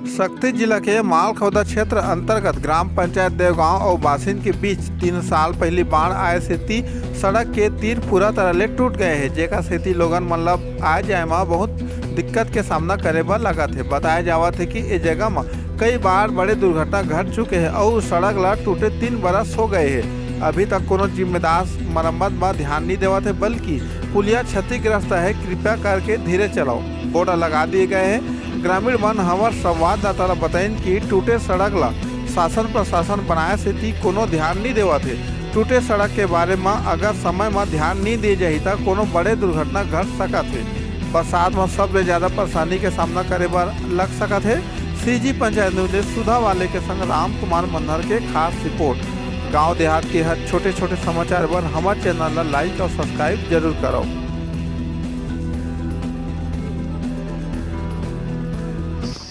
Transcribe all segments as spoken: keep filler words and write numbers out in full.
सक्ती जिला के मालखौदा क्षेत्र अंतर्गत ग्राम पंचायत देवगांव अउ बासिन के बीच तीन साल पहिली बाढ़ आए सेती सड़क के तीर पूरा तरह ले टूट गए हे, जेकर सेती लोगन मन ल आए जाए म बहुत दिक्कत के सामना करे बर लगत हे। बताए जावत हे कि ए जगह म कई बार बड़े दुर्घटना घट चुके हे अउ सड़क ल टूटे तीन बरस हो गए हे। अभी तक कोनो जिम्मेदार मरम्मत म ध्यान नहीं देवत हे, बल्कि पुलिया क्षतिग्रस्त हे, कृपया करके धीरे चलाओ, बोर्ड लगा दिए गए हे। ग्रामीण मन हमर संवाददाता ल बताइन कि टूटे सड़क ल शासन प्रशासन बनाए सेती कोनो ध्यान नहीं देवत हे। टूटे सड़क के बारे म अगर समय म ध्यान नहीं दिए जाही, त कोनो बड़े दुर्घटना घट सकत हे। बरसात म सबले ज्यादा परेशानी के सामना करे बर लग सकत हे। सीजी पंचायत न्यूज ले सुधा वाले के संग राम कुमार मन्हर के खास रिपोर्ट। गांव देहात के हर छोटे-छोटे समाचार बर हमर चैनल ला like और subscribe जरूर करव।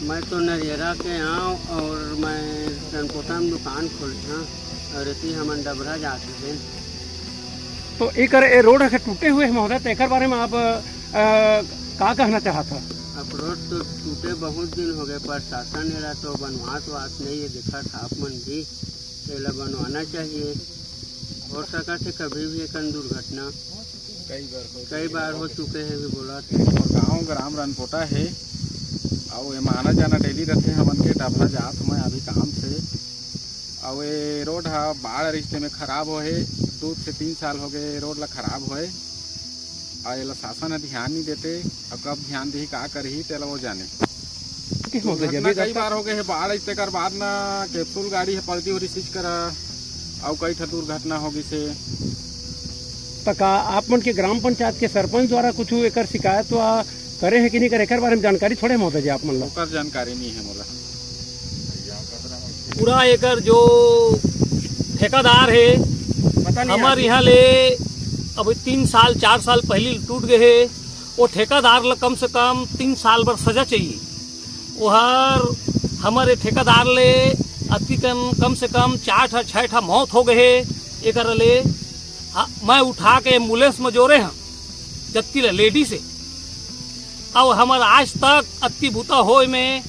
मैं तो नरियरा के हंव और मैं रनपोटा में दुकान खोले हंव और एती हमन डबरा जात रहेन। तो एकर ए रोड ह टूटे हुए हे महोदय, तो एकर बारे में आप, अ, का कहना चाहत ह? अब रोड तो टूटे बहुत दिन हो गए, प्रशासन एला तो बनवात वात नहीं है, देखत आप मन भी एला बनवाना चाहिए। हो सकत हे कभी भी एकन दुर्घटना कई बार हो कई बार हो चुके हे भी बोलत। मोर गांव ग्राम रनपोटा हे, अउ एमा आना जाना डेली रथे हमन के। डबरा जात मैं अभी काम से, अउ ए रोड ह बाढ़ रिश्ते में खराब हो हे, दो से तीन साल हो गए रोड ला खराब होए। अउ एला शासन ह ध्यान नहीं देते, अउ कब ध्यान देही का करही तेला वो जाने। किस मौके दुर्घटना जब कई तक बार हो गए हे बाढ़, तेकर बाद ना कैप्सूल गाड़ी ह पलटी हो रिसीज करा, अउ कई ठा दुर्घटना हो गई से। त का आप मन के ग्राम पंचायत के सरपंच द्वारा कुछ एकर शिकायत वा करे हे कि नहीं करे, एकर बारे में जानकारी थोड़े महोदय जी आप मन ला? ओकर जानकारी नहीं है मोला। पूरा एकर जो ठेकेदार हे, पता नहीं हमर यार। यहाँ ले अभी तीन साल, चार साल पहले टूट गए हे, वो ठेकेदार ला कम से कम तीन साल बर सजा चाहिए। ओहर हमर ए ठेकेदार ले अतिकन कम से कम चार ठा, छह ठा मौत हो गए हे। एकर ले, हाँ, मैं उठा के एम्बुलेंस में जोरे हंव, जबकि ले लेडीज हे। अब हमर आज तक अति बुता होए में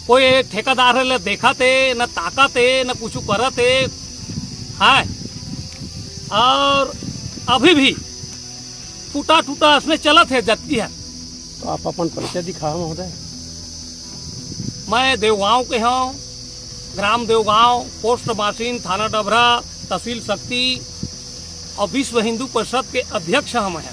कोई ठेकेदार हे ले देखत हे, न ताकत हे, न कुछ करत हे, हैं? और अभी भी टूटा टूटा असने चलत हे जतकी हे। तो आप अपन परिचय दिखाओ महोदय। मैं देवगांव के हंव, ग्राम देवगांव, पोस्ट मासिन, थाना डभरा, तहसील सक्ती और विश्व हिंदू परिषद के अध्यक्ष हंव मैं।